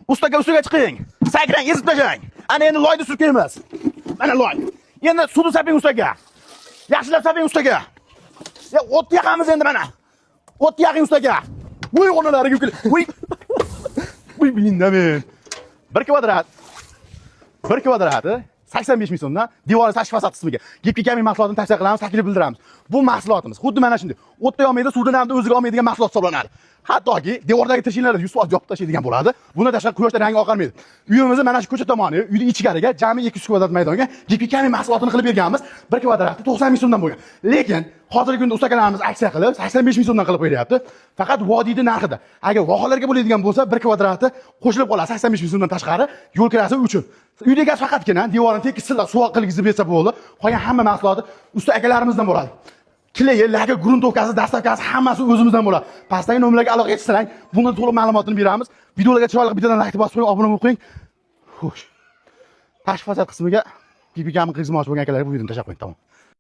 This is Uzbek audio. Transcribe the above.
Ustaga ustiga chiqing. Sakrang, ezib tashlang. Ana endi loyni surkaymiz. Mana loy. Endi suvni saping ustaga. Yaxshilab saping ustaga. Ya o't yoqamiz endi mana. O't yoqing ustaga. Voy onalariga kul. Voy. Voy men. 1 kvadrat. 1 kvadrati 85 ming so'mdan devor tashqi fasad qismiga. Гибкий камень mahsulotini tavsiya qilamiz, taklif bildiramiz. Bu mahsulotimiz xuddi mana shunday. O'tda yonmaydi, suvda namda o'ziga olmaydigan mahsulot hisoblanadi. Hattoki devordagi teshiklarni 100% yopib tashlaydigan bo'ladi. Bundan tashqari quyoshda rangi oqarmaydi. Uyimizni mana shu ko'cha tomoni, uyni ichkariga jami 200 kvadrat maydonga гибкий камень mahsulotini qilib berganmiz. 1 kvadrati 90 ming so'mdan bo'lgan. Lekin hozirgi kunda ustakalarimiz aksiya qilib 85 ming so'mdan qilib qo'yyapti. Faqat vodiyni narxida. Agar vohalarga bo'ladigan bo'lsa, 1 kvadrati qo'shilib qoladi 85 ming so'mdan tashqari yo'l kirasi uchun. Uyda gaz faqatgina devorni tekis silliq suvoq qilgizib bersa bo'ldi. Qolgan hamma mahsuloti usta akalarimizdan bo'ladi. Клей i, лак i, грунтовка si, доставка si hammasi o'zimizdan bo'ladi. Pastdagi nomerlarga aloqaga chiqsang, bundan to'liq ma'lumotini beramiz. Videolarga chiroyli bittadan like bosib qo'ying, obuna bo'lib qo'ying. Xo'sh. Tashqi fasad qismiga гибкий камень qilgizmoqchi bo'lgan akalarga bu videoni tashlab qo'ying, tamom.